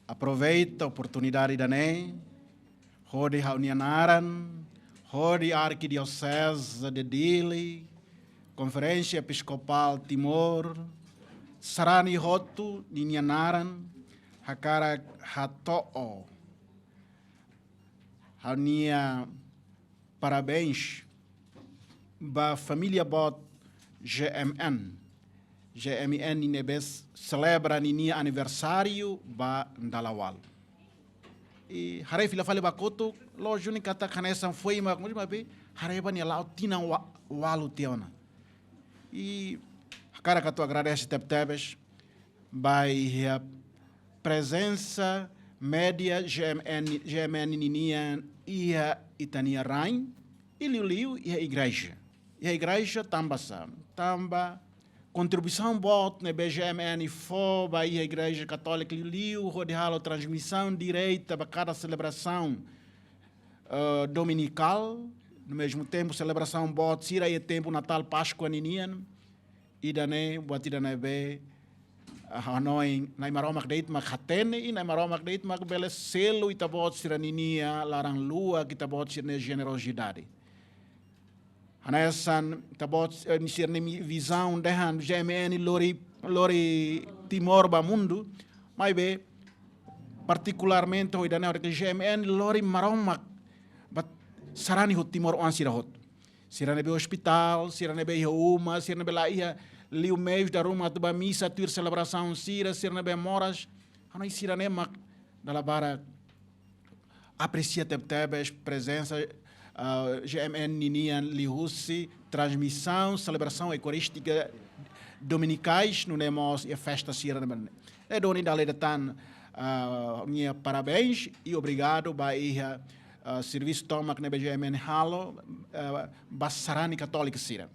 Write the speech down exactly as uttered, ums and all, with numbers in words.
Aproveita oportunidade ida-ne'e hodi ha'u-nia naran, hodi Arkidioseze de Dili, Konferénsia Episkopál Timor, sarani hotu ninia naran, hakarak hato'o ha'u-nia parabéns ba família boot G M N. G M N ne'ebé selebra ninia aniversáriu ba dala ualu. I haree fila fali ba kotuk, lójiku katak hanesan foin mak, maibé haree ba nia la'o tinan wa-, ualu tiha ona. I hakarak atu agradese tebetebes ba iha prezensa média G M N, G M N ninian iha ita-nia rain, i liuliu iha igreja. Iha igreja tanba sá? Tanba kontribuisaun boot ne'ebé G M N fó ba iha Igreja Katólika liuliu hodi halo transmisaun direta ba kada selebrasaun, eh, dominikál, no mezmu tempu selebrasaun boot sira iha tempu Natál, Páskua ninian, ida-ne'e buat ida ne'ebé, ah, hanoin Na'i Maromak de'it mak hatene, i Na'i Maromak de'it mak bele selu ita-boot sira-ninia laran-luak, ita-boot sira-nia jenerozidade. Hanesan ita-boot, eh, sira-nia vizaun dehan G M N lori, lori Timor ba mundu, maibé partikularmente ho ida-ne'e, hodi G M N lori Maromak ba sarani hotu, timoroan sira hotu. Sira ne'ebé ospitál, sira ne'ebé iha uma, sira ne'ebé la iha liu meius dala ruma atu bá misa, tuir selebrasaun sira, sira ne'ebé moras. Hanoin sira-ne'e mak dala barak apresia tebetebes prezensa, ah, G M N ninian liuhusi transmisaun, selebrasaun eukarístika dominikais, nune'e mós iha festa sira ne'ebé. Ne'e duni dala ida tan, ah, ha'u-nia parabéns i obrigadu ba iha, ah, servisu tomak ne'ebé G M N halo, ah, ba sarani katólika sira.